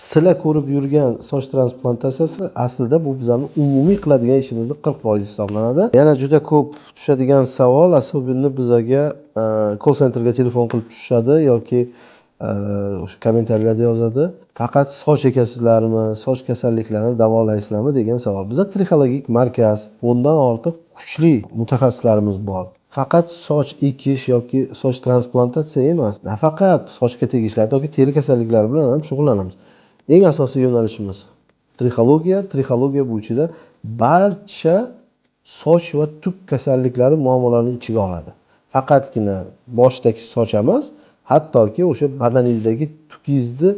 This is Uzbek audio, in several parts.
Sizlar ko'rib yurgan soch transplantatsiyasi aslida bu bizani umumiy qiladigan ishimizni 40% hisoblanadi. Yana juda ko'p tushadigan savol, особенно bizaga call centerga telefon qilib tushishadi yoki o'sha kommentariyalarda yozadi. Faqat soch ekasizlarmi, soch kasalliklarini davolaysizlarmi degan savol. Biza trixologik markaz, 10dan ortiq kuchli mutaxassislarimiz bor. Faqat soch ekish yoki soch transplantatsiya emas, nafaqat sochga tegishli, hattoki teri kasalliklari bilan ham shug'ullanamiz. Eng asosiy yo'nalishimiz trixologiya. Trixologiya bu ichida barcha soch va tuk kasalliklari muammolarini ichiga oladi. Faqatgina boshdagi soch emas, hattoki o'sha badaningizdagi tukingizni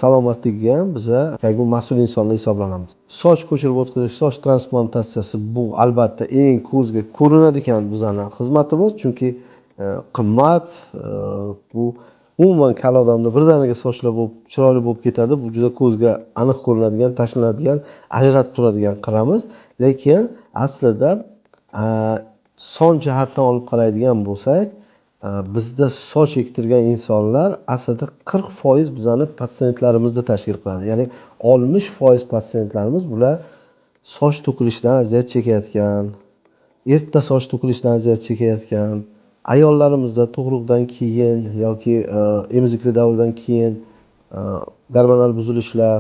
salomatligiga ham biza как бы mas'ul insonlar hisoblanamiz. Soch ko'chirib o'tkazish, soch transplantatsiyasi bu albatta eng ko'zga ko'rinadigan bizani xizmatimiz, chunki qimmat, bu umuman kal odamda birdaniga sochlar bo'lib, chiroyli bo'lib ketadi. Bu juda ko'zga aniq ko'rinadigan, tashlanadigan, ajratib turadigan qiramiz. Lekin aslida son jihatdan olib qaraydigan bo'lsak, bizda soch ektirgan insonlar aslida 40% bizani patsientlarimizni tashkil qiladi. Ya'ni 60% patsientlarimiz bular soch to'kilishidan aziyat chekayotgan, erta soch to'kilishidan aziyat chekayotgan, ayollarimizda tug'ruqdan keyin yoki emizikli davrdan keyin gormonal buzilishlar,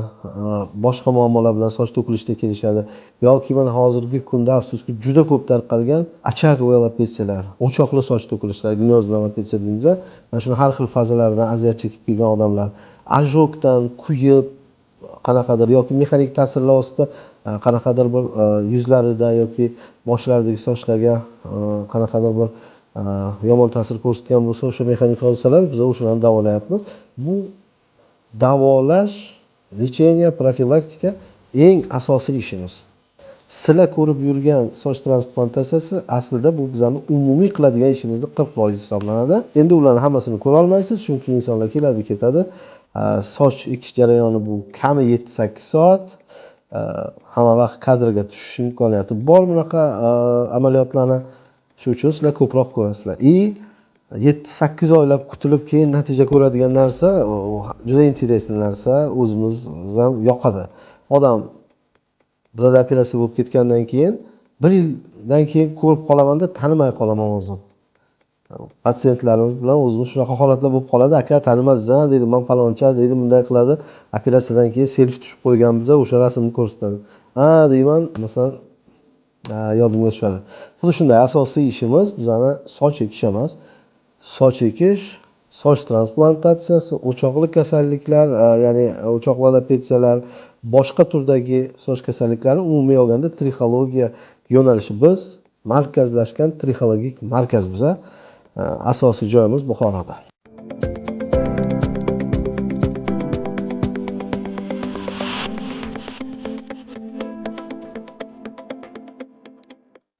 boshqa muammolar bilan soch to'kilishda kelishadi. Yoki mana hozirgi kunda afsuski juda ko'p tarqalgan очаговый alopetsiyalar, o'choqli soch to'kilishlar, гнездная alopetsiya deymiz. Mana shuni har xil fazalaridan aziyat chekib kelgan odamlar, ожог dan kuyib qanaqadir yoki mexanik ta'sirlar ostida qanaqadir bir yuzlarida yoki boshlaridagi sochlarga qanaqadir bir yomon ta'sir ko'rsatgan bo'lsa, o'sha mexanik hodisalar, biz o'shalarni davolayapmiz. Bu davolash, лечение, profilaktika eng asosiy ishimiz. Sizlar ko'rib yurgan soch transplantatsiyasi aslida bu bizani umumiy qiladigan ishimizni 40% hisoblanadi. Endi ularni hammasini ko'ra olmaysiz, chunki insonlar keladi, ketadi. Soch ekish jarayoni bu kami 7-8 soat. Hamma vaqt kadrga tushish imkoniyati bor bunaqa amaliyotlarni. Shuning uchun sizlar ko'proq ko'rasizlar. И 7-8 oylab kutilib, keyin natija ko'radigan narsa juda интересный narsa, o'zimiz ham yoqadi. Odam bizada operatsiya bo'lib ketgandan keyin bir yildan keyin ko'rib qolamanda, tanimay qolaman o'zim. Patsientlarimiz bilan o'zimiz shunaqa holatlar bo'lib qoladi. "Aka, tanimadingiz a?" deydi. "Man paloncha", deydi, bunday qiladi. Operatsiyadan keyin selfi tushib qo'yganmiz, o'sha rasmni ko'rsatadi. "Ha", deyman, masalan, yodimga tushadi. Xuddi shunday asosiy ishimiz bizani soch ekish emas. Soch ekish, soch transplantatsiyasi, o'choqli kasalliklar, ya'ni o'choqli alopetsiyalar, boshqa turdagi soch kasalliklari, umumiy olganda trixologiya yo'nalishi. Biz markazlashgan trixologik markaz biza. Asosiy joyimiz Buxoroda.